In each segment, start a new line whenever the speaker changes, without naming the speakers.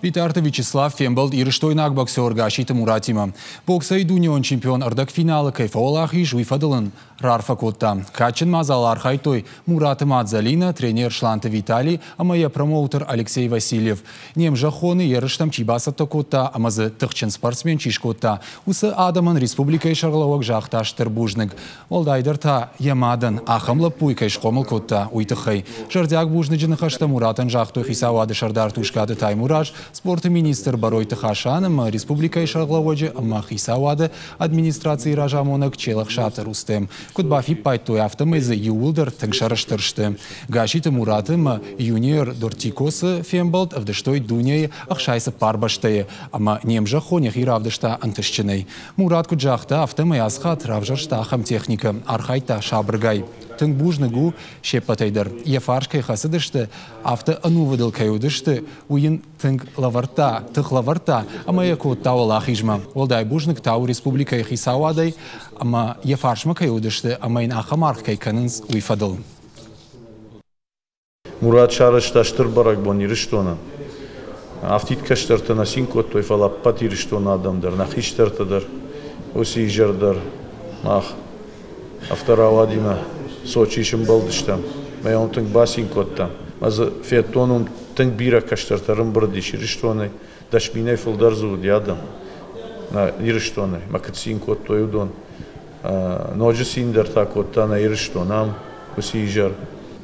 Битарты Вячеслав фембӕлд ирыстойнаг боксер Гасситы Муратимӕ. Боксӕй дунеон чемпион ӕрдӕгфиналы кӕй фӕуӕлахиз, уый фӕдыл ын раарфӕ кодта. Кадджын мадзалы архайдтой Мураты мад Зӕлинӕ, тренер Сланты Виталий ӕмӕ йӕ промоутер Алексей Васильев. Не мзӕххоны ерыстӕм чи бацӕттӕ кодта ӕмӕ дзы тыхджын спортсмен чи скодта, уыцы адӕмӕн республикӕйы сӕргълӕууӕг загъта стыр бузныг. Уӕлдайдӕр та йӕ мадӕн, ахӕм лӕппуйы кӕй схъомыл кодта, уый тыххӕй. Зӕрдиаг бузныджы ныхӕстӕ Муратӕн загътой хицауады сӕрдар Тускъаты Таймураз, спорты министр Бӕройты Хасан ӕмӕ республикӕйы сӕргълӕууӕджы ӕмӕ хицауады администрацийы разамонӕг Челӕхсаты Рустем. Куыд бафиппайдтой, афтӕмӕй дзы иууылдӕр тынг сӕрыстыр сты. Гасситы Мураты ӕмӕ юниор Дортикосы фембӕлд ӕвдыстой дунейы 64 бӕстӕйы, ӕмӕ не мзӕххон йӕхи равдыста ӕнтыстджынӕй. Мурат куыд загъта, афтӕмӕй ацы хатт равзӕрста ахӕм техникӕ, архайдта сабыргай. Тынг бузныг у се ппӕтӕй дӕр. Йӕ фарс кӕй хӕцыдысты, афтӕ ӕнувыдыл кӕй уыдысты, уый йын тынг лӕвӕрдта, тых лӕвӕрдта ӕмӕ йӕ кодта уӕлахизмӕ. Уӕлдай бузныг та у республикӕйы хицауадӕй ӕмӕ йӕ фарсмӕ кӕй уыдысты ӕмӕ йын ахӕм аргъ кӕй кӕнынц, уый фӕдыл.
Мурат сарӕзта стыр бӕрӕгбон Ирыстонӕн. Афтид кӕстӕртӕ нӕ цин кодтой, фӕлӕ ӕппӕт Ирыстоны адӕм дӕр, нӕ хистӕртӕ дӕр, уыцы изӕр дӕр мах афтӕ рауадимӕ Сочийы сымбӕлдыстӕм. Мӕ йыл тынг бацин кодтам. Мӕ дзы федтон, уым тынг бирӕ кӕстӕртӕ ӕрӕмбырд ис Ирыстонӕй. 10 000-ӕй фылдӕр дзы уыди адӕм нӕ Ирыстонӕй. Мӕ куыд цин кодтой уыдон. Ноджы цин дӕр та кодта нӕ Ирыстон ам, уыцы изӕр.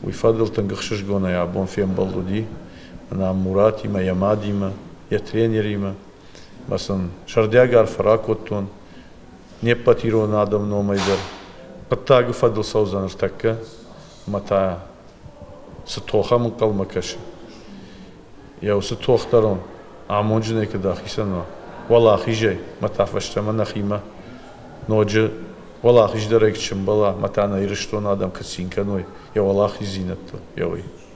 Уый фӕдыл тынг ӕхсызгонӕй абон фембӕлд уыди мӕнӕ Муратимӕ, йӕ мадимӕ, йӕ тренеримӕ. Мӕ сын зӕрдиаг арфӕ ракодтон не ппӕт ирон адӕмы номӕй дӕр. Хъуыддаджы фӕдыл цӕудзӕн ӕртӕккӕ, ӕмӕ та цы тох ӕм ӕнхъӕлмӕ кӕсы, йӕ уыцы тох дӕр амонджынӕй куыд ахицӕн уа, уӕлахизӕй, мӕ та фӕстӕмӕ нӕхимӕ ноджы уӕлахиздӕрӕй куы сӕмбӕла, мӕ та нӕ Ирыстоны адӕм куыд цин кӕной йӕ уӕлахиздзинӕдтыл, йӕ уый.